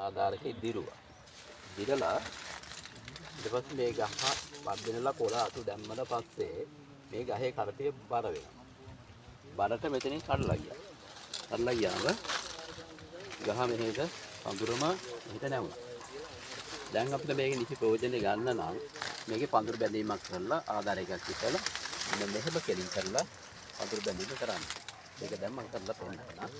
ආධාරකේ දිරුවා. දිරලා ඊට පස්සේ මේ ගහ පද්දෙනලා කොළ අතු දැම්මම පස්සේ මේ ගහේ කරපිය බර වෙනවා. බරට මෙතනින් කඩලා ගියා. කඩලා ගියාම ගහ මෙහෙට පඳුරම මෙහෙට නැවුණා. දැන් අපිට මේකේ නිසි ප්‍රයෝජනෙ ගන්න නම් මේකේ පඳුරු බැඳීමක් කරලා ආධාරයකක් ඉතලා මෙන්න මෙහෙම කෙලින් කරලා පඳුරු බැඳීම කරන්න. මේක දැන් මම කරලා පෙන්නන්නම්.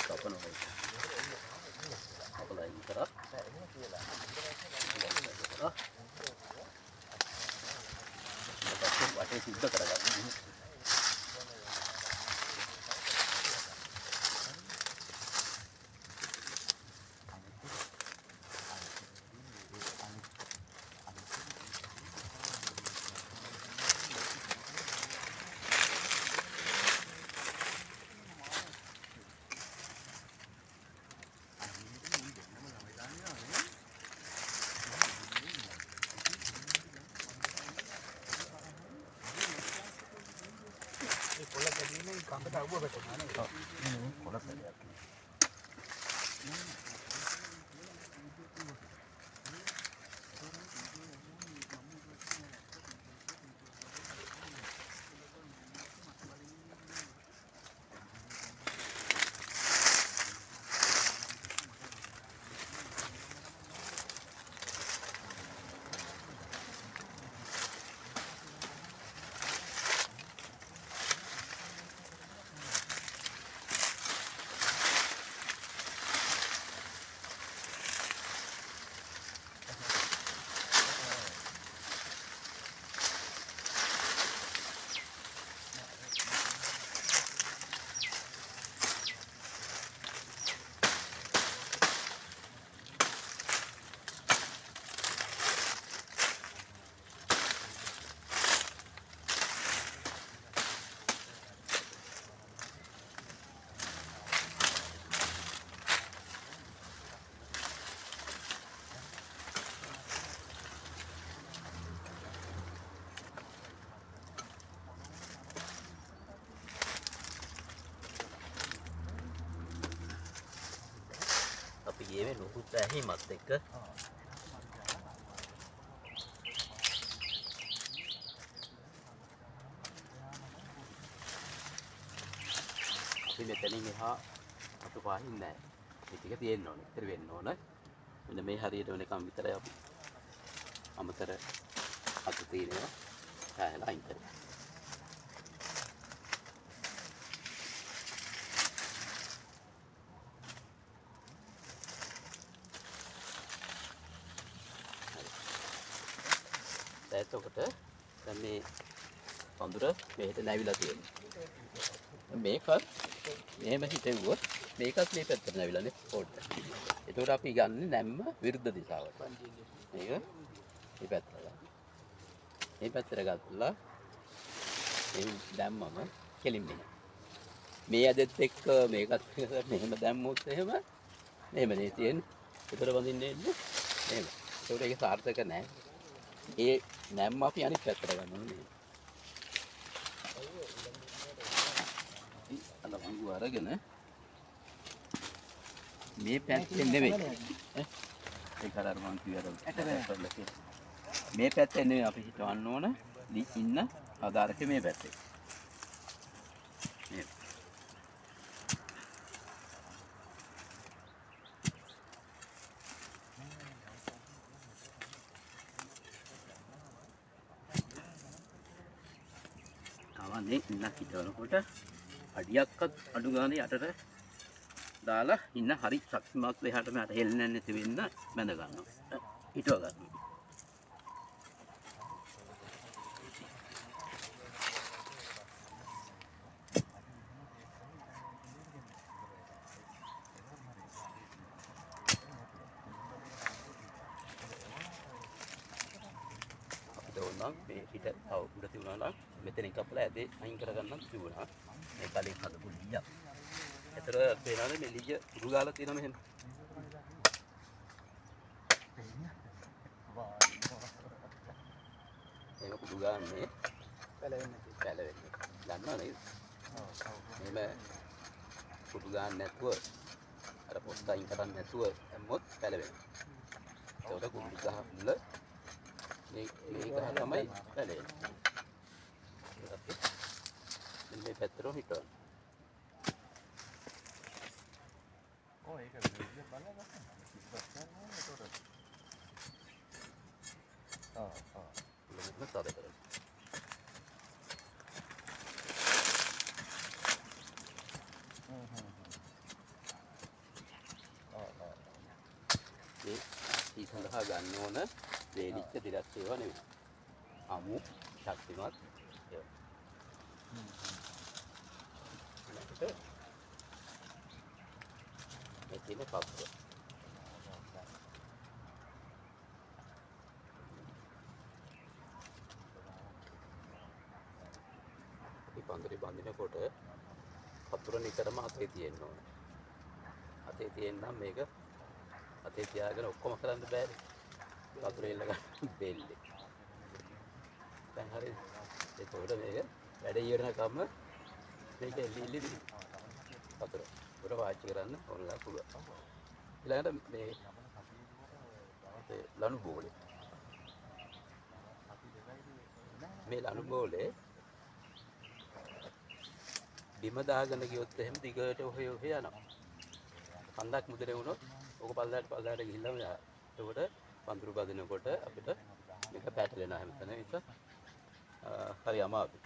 කපනවා. කපලා ඉන් කරා. ඊට පස්සේ වටේ සුද්ධ කරගන්න. කොළ කැඩීමෙන් කඹට අවුව වැටෙනවා නේද? කොළ කැඩයක්. අපි ගියේ මේ ලොකු සෑහීමත් එක්ක. අපි මෙතනින් එහා අතු පාහින්නේ නැහැ. මේ ටික තියෙන්න ඕනේ. ඉතින් වෙන්න ඕන. මෙන්න මේ හරියට වෙනකම් විතරයි අපි අමතර අතු තියෙනවා. කෑලා අයින් කරලා. එතකොට දැන් මේ පඳුර මෙහෙට නැවිලා තියෙනවා. මේකත් මෙහෙම හිටෙව්වොත් මේකත් මේ පැත්තට නැවිලානේ පොඩ්ඩක්. එතකොට අපි ගන්නේ නැම්ම විරුද්ධ දිශාවට. මේක මේ පැත්තට ගන්න. මේ පැත්තට ගත්තා මේ දැම්මම කෙලින් වෙනවා. මේ ඇදෙත් එක්ක මේකත් මෙහෙම දැම්මොත් එහෙම මෙහෙම නේ තියෙන්නේ. එතකොට වඳින්නේ එන්නේ මෙහෙම. එතකොට ඒක සාර්ථක නෑ. ඒ නැම්ම අපි අනිත් පැත්තට ගන්න ඕනේ. අර වංගු අරගෙන මේ පැත්තෙන් නෙවෙයි. ඈ ඒක අර මං කිව්ව අර මේ පැත්තෙන් නෙවෙයි අපි හිතවන්න ඕන ඉන්න ආධාරකේ මේ පැත්තේ. මේ තවන්නේ ඉන්නක් හිටවනකොට අඩියක්වත් අඩු ගානේ යටට දාලා ඉන්න හරි ශක්තිමත් එහාට මෙහාට හෙල්ලෙන්නේ නැති වෙන්න බැඳ ගන්නවා. හිටව ගන්නවා. අපිට ඕන නම් මේ හිට තව උඩ තිබුණා නම් මෙතනින් කපලා ඇදේ අයින් කරගන්න තිබුණා. මේ කලින් හදපු ලීයක්. ඇතර පේනවනේ මේ ලීය උරු ගාලා තියෙනවා මෙහෙම. මේක කුඩු ගාන්නේ පැලවෙන්නේ නැති. පැලවෙන්නේ. දන්නව නේද? මෙහෙම කුඩු ගන්න නැතුව අර පොත් අයින් කරන්නේ නැතුව දැම්මොත් පැලවෙනවා. ඒකට කුඩු ගහ මුල මේ මේ ගහ තමයි පැලෙන්නේ. ඒක අපි මෙන්න මේ පැත්තටම හිටවන්න. ඔව් ඒක විදිය බලලා ගන්න. කිසිවක් නෑ ඒකට. ඔව් ඔව්. මෙන්න තද කරන්න. හ්ම් හ්ම්. ඔව් ඔව්. මේ ඊ සඳහා ගන්න ඕන වේලිච්ච දිරස් ඒවා නෙවෙයි. අමු ශක්තිමත් ඒවා. ඊළඟට මේ තියෙන පපුව. අපි පඳුරේ බඳිනකොට වතුර නිතරම අතේ තියෙන්න ඕන. අතේ තියෙන්න නම් මේක අතේ තියාගෙන ඔක්කොම කරන්න බෑනේ. වතුර එල්ල ගන්න බෙල්ලේ. දැන් හරි. එතකොට මේක වැඩ ඉවරනකම්ම මේක එල්ලි එල්ලි වතුර. වතුර පාවිච්චි කරන්න ඕනලා පුළුවන්. ඊළඟට මේ ලණු බෝලේ. මේ ලණු බෝලේ බිම දාගෙන ගියොත් එහෙම දිගට ඔහෙ ඔහෙ යනවා. කන්දක් මුදලේ වුණොත් ඕක පල්ලයට පල්ලයට ගිහිල්ලාම යනවා. එතකොට පඳුරු බදිනකොට අපිට මේක පැටලෙනවා හැමතැනම. ඒක හරි අමාරුයි.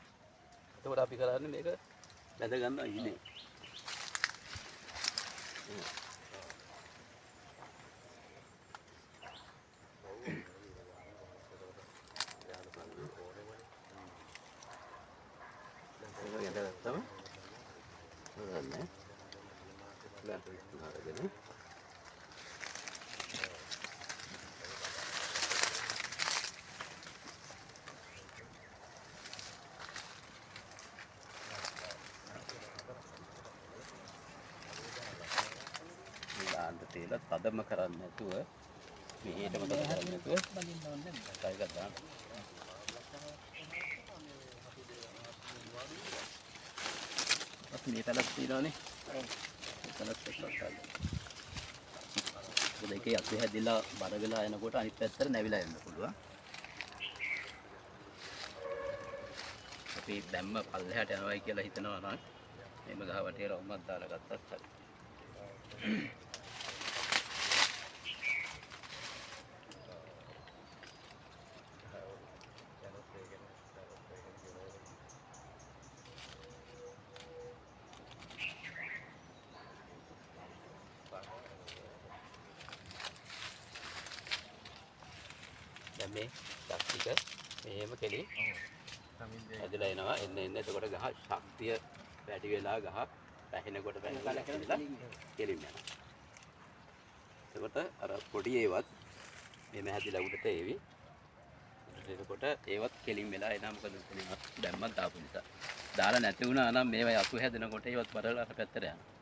එතකොට අපි කරන්නේ මේක බැඳ ගන්නවා ඉනේ. ඒක ගැටගත්තම හොඳයි. ඊළඟට අරගෙන දාන්න තියලා තදම කරන්නේ නැතුව මෙහෙටම තද කරන්නේ නැතුව බඳින්න ඕනේ නේද? තව එකක් දාන්න. අපි මේ පැලත් තියෙනවනේ. මේ පැලත් එක්ක ගන්න. මොකද ඒකේ අතු හැදිලා බර වෙලා එනකොට අනිත් පැත්තට නැවිලා යන්න පුළුවන්. අපි දැම්ම පල්ලෙහාට යනවායි කියලා හිතනවා නම් මේම ගහ වටේ රවුමක් දාලා ගත්තත් හරි. දැන් මේ ගස් ටික මෙහෙම කෙලි ඇදලා එනවා එන්න එන්න. එතකොට ගහ ශක්තිය වැඩි වෙලා ගහ පැහෙනකොට පැහැෙනකොට කෙලින් යනවා. එතකොට අර පොඩි ඒවත් මෙහෙම හැදිලා උඩට ඒවි. උඩට එනකොට ඒවත් කෙලින් වෙලා එනවා. මොකද මෙතන දැම්මත් දාපු නිසා. දාලා නැති වුණා නම් මේවා යතු හැදෙනකොට ඒවත් බරලා අර පැත්තට යනවා.